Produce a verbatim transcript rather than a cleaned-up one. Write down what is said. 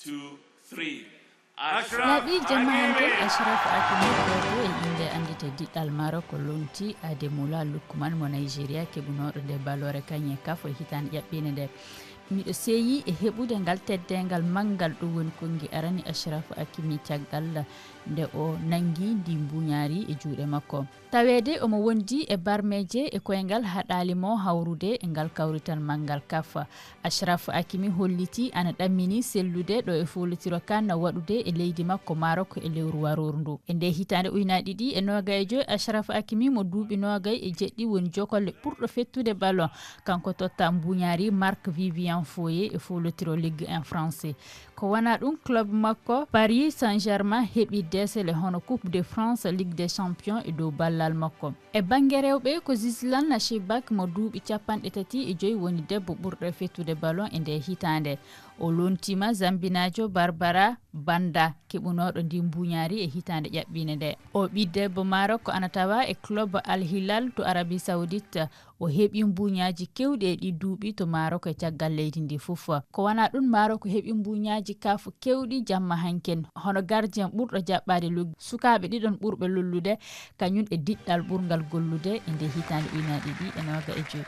two, three. Laaɓi jamma hannden, Achraf Hakimi, gooto e innde anndite diɗɗal Maroc, lonti Ademola Lookman mo Nigeria, keɓunooɗo nde baloore kañe kaf e hitaande ƴaɓɓiinde nde. Miɗo seeyi e heɓude ngal teddeengal manngal, ɗum woni konngi arani Achraf Hakimi caggal nde o nanngi ndi mbuñaari e juuɗe makko. Taweede omo wondi e barmeeje e koyngal haɗaali mo hawrude e ngal kawrital manngal kaf. Achraf Hakimi holliti ana ɗammini sellude ɗo e foolotiro kan waɗude e leydi makko Maroc e lewru warooru ndu. E nde hitaande ujunaaji ɗiɗi e noogay e joy, Achraf Hakimi mo duuɓi noogay e jeɗɗi woni jokolle ɓurɗo fettude ballon. Kanko totta mbuñaari Marc Vivien Foé e foolotiro Ligue un français. Ko wona ɗum, club makko Paris Saint-Germain heɓi desele hono Coupe de France, Ligue des Champions e dow ballal makko. E bannge rewɓe ko Zizlan Chibak mo duuɓi capanɗe tati e joy woni debbo ɓurɗo fettude ballon e nde hitaande. O lontiima Zambinaajo Barbara Banda keɓunooɗo ndi mbuñaari e hitaande ƴaɓɓiinde nde. O ɓii debbo Maroc ana tawa e club Al Hilal to Arabie Saoudite. O heɓi mbuñaaji keewɗi e ɗi duuɓi to Maroc e caggal leydi ndi fof. Ko wona ɗum, Maroc heɓi mbuñaaji kaf keewɗi jamma hanken, hono gardien ɓurɗo jaɓɓaade luggi, sukaaɓe ɗiɗon ɓurɓe lollude, kañum e diɗɗal ɓurngal gollude e nde hitaande ujunaaji ɗiɗi e nooga e joy.